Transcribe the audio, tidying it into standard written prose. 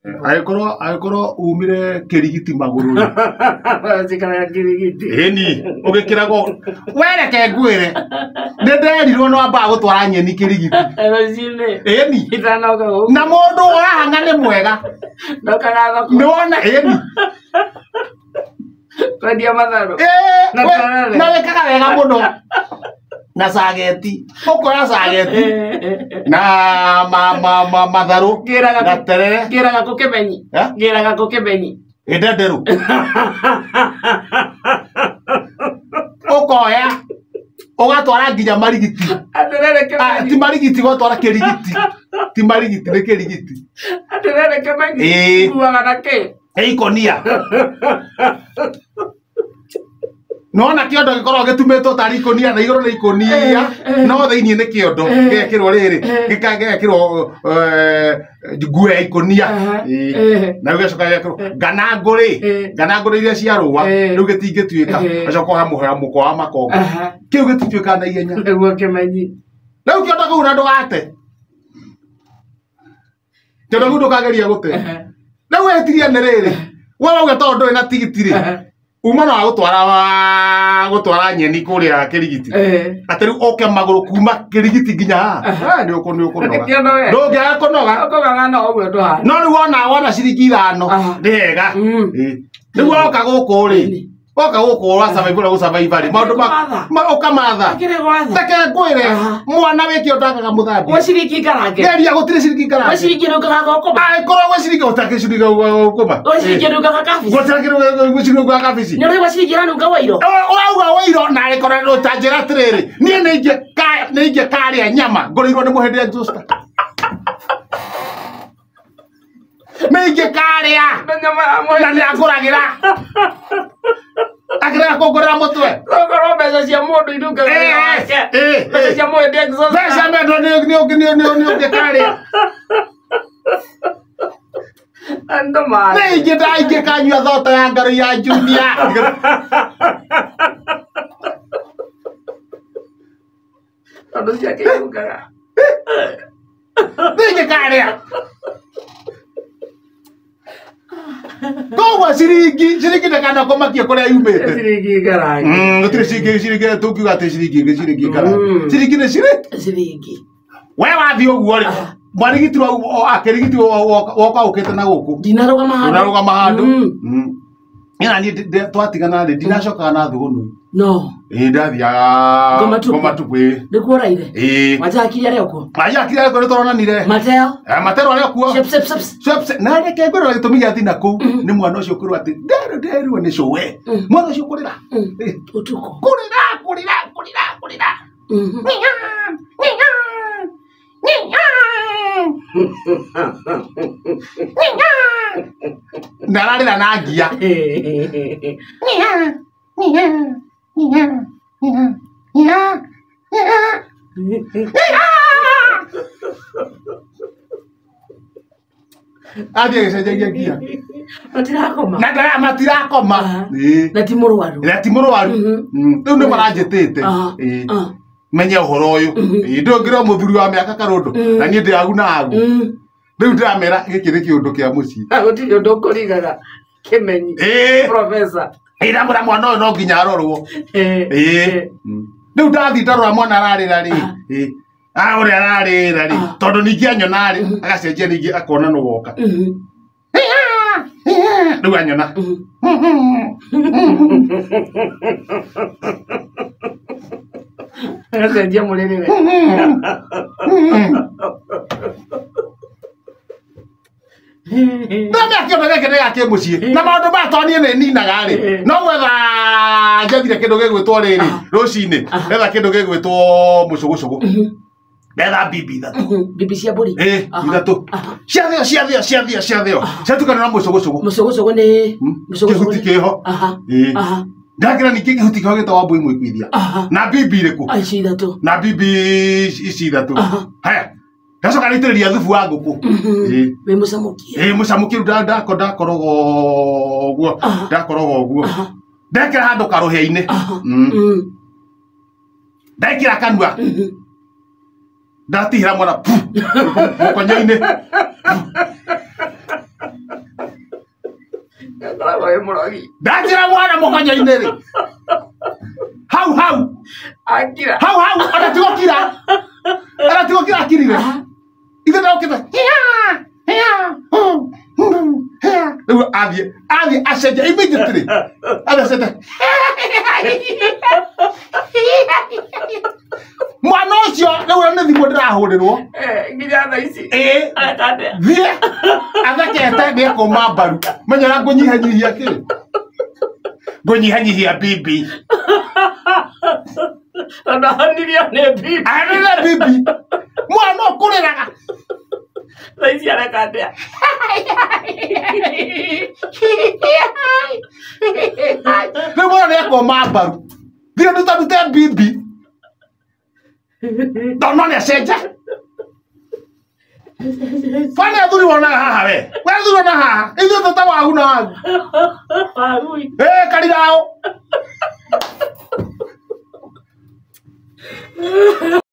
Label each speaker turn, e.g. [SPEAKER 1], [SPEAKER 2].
[SPEAKER 1] Angĩkorwo umire kĩrigiti magũrũ rĩ.
[SPEAKER 2] Cikaraga kĩrigiti.
[SPEAKER 1] Ĩni ũgĩkĩragwo wereke ngwĩre nĩ nderirwo nĩ wambaga gũtwara nyeni kĩrigiti.
[SPEAKER 2] Rũcinĩ.
[SPEAKER 1] Ĩni.
[SPEAKER 2] Itanoka gũkũ.
[SPEAKER 1] Na mũndũ ũrahang'a nĩ mwega.
[SPEAKER 2] Ndokaga thoko.
[SPEAKER 1] Nĩ wona ĩni.
[SPEAKER 2] Kwendia matharũ.
[SPEAKER 1] Ĩĩ,
[SPEAKER 2] Na terere.
[SPEAKER 1] Na wĩkaga wega mũno. Na cageti. Ũkoya cageti na matharũ
[SPEAKER 2] Ngĩraga
[SPEAKER 1] na terere.
[SPEAKER 2] Ngĩraga kũ Kĩmenyi.
[SPEAKER 1] Eh?
[SPEAKER 2] Ngĩraga kũ Kĩmenyi.
[SPEAKER 1] Ĩndenderũ. Ũkoya ũgatwara nginya marigiti.
[SPEAKER 2] Atĩrĩrĩ
[SPEAKER 1] Ah,
[SPEAKER 2] Kĩmenyi.
[SPEAKER 1] ti marigiti gwatwara kĩrigiti. Ti marigiti nĩ kĩrigiti.
[SPEAKER 2] Atĩrĩrĩ Kĩmenyi.
[SPEAKER 1] Ĩĩ.
[SPEAKER 2] Kuaga na kĩ?
[SPEAKER 1] Nĩ ikonia. Nona kĩondo gĩkoragwo gĩtumĩtwo tarĩ ikũnia na igũrũ nĩ ikũnia no thĩinĩ nĩ kĩondo gĩgekĩrwo rĩrĩ gĩgekĩrwo nguo ya ikũnia. Ĩĩ. Na rĩu gĩgacoka gĩgekĩrwo nganangũ rĩ, nganangũ nĩ iria cia rũa rĩu gĩtingĩtuĩka gacoka ũkamũhe mũkwa wa makongo kĩu gĩtituĩkaga na ihenya.
[SPEAKER 2] Nĩguo Kĩmenyi.
[SPEAKER 1] Rĩu kĩondo kĩu na ndũgate kĩondo kĩu ndũkageria gũte. Rĩu wetiria nĩ rĩrĩ we wauga tondũ ndũrĩ na tigiti rĩ uma na gũtwara nyeni kũrĩa kĩrigiti atĩ rĩu ũke magũrũ kuma kĩrigiti nginya haha nĩ ũkũnoga.
[SPEAKER 2] Kĩondo we.
[SPEAKER 1] Ndũngĩaga kũnoga.
[SPEAKER 2] Ũkũgaga no ũguo ndũhana.
[SPEAKER 1] No rĩu wona ciringi 5 nĩ hega. Rĩu woka gũkũ rĩ, woka gũkũ wa survive ũrĩa gũsurvive rĩ, maũndũ ma ũkamatha.
[SPEAKER 2] Akĩrĩ gwatha.
[SPEAKER 1] Reke ngwĩre mwana wĩ kĩo ndagaga mũthambia.
[SPEAKER 2] Gwĩ ciringi ngarange.
[SPEAKER 1] Geria gũtirĩ ciringi
[SPEAKER 2] Gwĩ
[SPEAKER 1] ngarange.
[SPEAKER 2] ciringi nungaga thũkũma.
[SPEAKER 1] Angĩkorwo gwĩ ciringi gũtirĩ ciringi thũkũma.
[SPEAKER 2] Gwĩ ciringi nungaga kabici.
[SPEAKER 1] Gũtirĩ ciringi kabici.
[SPEAKER 2] Nĩ ũraigua ciringi ĩranunga wairo?
[SPEAKER 1] Ũrauga wairo na arĩkorwo ta njĩra atĩrĩrĩ, niĩ nĩ ingĩkarĩa nyama ngũrĩirwo nĩ mũhĩndĩ exhauster. Nĩ ingĩkarĩa
[SPEAKER 2] Na nyama ya mũhĩndĩ.
[SPEAKER 1] na nĩ angũragĩra. Akĩrega kũngũrĩra mũtwe.
[SPEAKER 2] Okorwo mbeca cia mũndũ inungaga wĩra wake. Mbeca cia mũhĩndĩ exhauster.
[SPEAKER 1] Mbeca mendwo nĩ ũngĩkarĩa.
[SPEAKER 2] Andũ marĩ.
[SPEAKER 1] Nĩ ingĩkanyua thota ya ngarũ ya Junior.
[SPEAKER 2] Tondũ ciake inungaga.
[SPEAKER 1] Nĩ ingĩkarĩa. Koguo ciringi ndakanakomakie kũrĩa yumĩte.
[SPEAKER 2] Ciringi ngarange.
[SPEAKER 1] Gũtirĩ ciringi tũngiuga atĩ ciringi ngarange. Ciringi nĩ cirĩ.
[SPEAKER 2] Ciringi.
[SPEAKER 1] We wathiĩ ũguo rĩ, mwarigitirwo akĩrigiti woka ũkĩte na gũkũ.
[SPEAKER 2] Ndinarũgama handũ.
[SPEAKER 1] Ndũnarũgama handũ. Niĩ na niĩ twatigana rĩ, ndinacokaga na thũgũnũ.
[SPEAKER 2] No.
[SPEAKER 1] Ĩĩ ndathiaga
[SPEAKER 2] Ngoma tupu.
[SPEAKER 1] Ngoma tupu ĩĩ.
[SPEAKER 2] Nĩkuo ũraire?
[SPEAKER 1] Ĩĩ.
[SPEAKER 2] Wanjakirie arĩ o kuo?
[SPEAKER 1] Wanjakirie arĩ kuo nĩ tũronanire.
[SPEAKER 2] Mateo?
[SPEAKER 1] Mateo arĩ o kuo.
[SPEAKER 2] Shep, shep, shep.
[SPEAKER 1] Shep, shep. Na reke ngwĩre gĩtũmi gĩa thina kũu nĩ mwana ũcio kwĩrwo atĩ nderirwo nĩ cũwe. Mwana ũcio kũrĩra.
[SPEAKER 2] Ũtukũ.
[SPEAKER 1] Kũrĩra, kũrĩra, kũrĩra, kũrĩra. Na ararĩra na ngia. Athiĩ agĩcenjagia ngia.
[SPEAKER 2] Matirakoma.
[SPEAKER 1] Na ndara matirakoma.
[SPEAKER 2] Na ti mũrwaru.
[SPEAKER 1] Na ti mũrwaru. Rĩu nĩ maranjĩtĩte. Menye ũhoro ũyũ. Ndũngĩrwo mũthuri wa mĩaka karũndũ na niĩ ndĩ agu na agu. Rĩu ndĩramera gĩkĩ nĩ kĩũndũ kĩa mũciĩ.
[SPEAKER 2] Gũtirĩ ũndũ ũkũrigaga Kĩmenyi. Professor.
[SPEAKER 1] Ndamwĩra mwana ũyũ no nginya arorwo. Rĩu ndathiĩ ndarora mwana ararĩra rĩ. Ũrĩa ararĩra rĩ. Tondũ ningĩ anyona rĩ, agacenjia ningĩ akona nũ woka. Rĩu anyona.
[SPEAKER 2] Agacenjia mũrĩrĩre.
[SPEAKER 1] Ndamenya kĩondo gĩkĩ nĩ gĩa kĩmũciĩ. Na maũndũ maya to niĩ nĩ ninaga rĩ. No gwetha njethire kĩndũ gĩgwĩtwo rĩrĩ rũcinĩ. Ndetha kĩndũ gĩgwĩtwo mũcũgũcũgũ. Ndetha mbimbi ithatũ.
[SPEAKER 2] Mbimbi cia mbũri?
[SPEAKER 1] Ithatũ. Ciathĩo, ciathĩo, ciathĩo, ciathĩo. Ciatukana na mũcũgũcũgũ.
[SPEAKER 2] Mũcũgũcũgũ nĩ mũcũgũcũgũ.
[SPEAKER 1] Kĩhuti kĩho. Ndakĩra ningĩ kĩhuti kĩho gĩtagwo Wambui Mwĩkuithia. Na mbimbi irĩkũ?
[SPEAKER 2] Ici ithatũ.
[SPEAKER 1] Na mbimbi ici ithatũ. Haya. Ndacoka ndaitĩrĩria thubu wa ngũkũ.
[SPEAKER 2] Wĩ mũcamũkie.
[SPEAKER 1] Mũcamũkie rĩu ndakoroga ũguo. Ndakoroga ũguo. Ndekĩra handũ karũhĩa-inĩ. Ndekĩra kanua. Ndatihĩra mwana pu mũkonyo-inĩ.
[SPEAKER 2] Akoragwo wĩ mũrogi.
[SPEAKER 1] Ndanjĩra mwana mũkonyo-inĩ rĩ. Hau hau.
[SPEAKER 2] Akira.
[SPEAKER 1] Hau hau ona tigo kira. Ona tigo kira akirire. Ithe ndokĩte. Hia! Hia! Hia! Rĩu athiĩ acenjia immediately. Athiĩ acenjia. Mwana ũcio rĩu nĩ thimũ ndĩrahũrĩrwo.
[SPEAKER 2] Nginya thaa ici.
[SPEAKER 1] Ĩĩ.
[SPEAKER 2] Areka atĩa?
[SPEAKER 1] Thiĩ athekete nĩ ekũma mbaru. Menya ũrĩa ngũnyihanyihia kĩ? Ngũnyihanyihia bibi.
[SPEAKER 2] Tondũ ahonirio nĩ bibi.
[SPEAKER 1] Ahonire bibi. Mwana ũkũrĩraga.
[SPEAKER 2] Thaa ici areka atĩa?
[SPEAKER 1] Rĩu mwana nĩ ekũma mbaru. Thiĩ ndutarute bibi. Tondũ no nĩ acenjia. Bana athuri wonaga haha we. We athuri wona haha. Ithuĩ tũ ta wagu na wagu.
[SPEAKER 2] Wagui.
[SPEAKER 1] Ĩ kariraũ.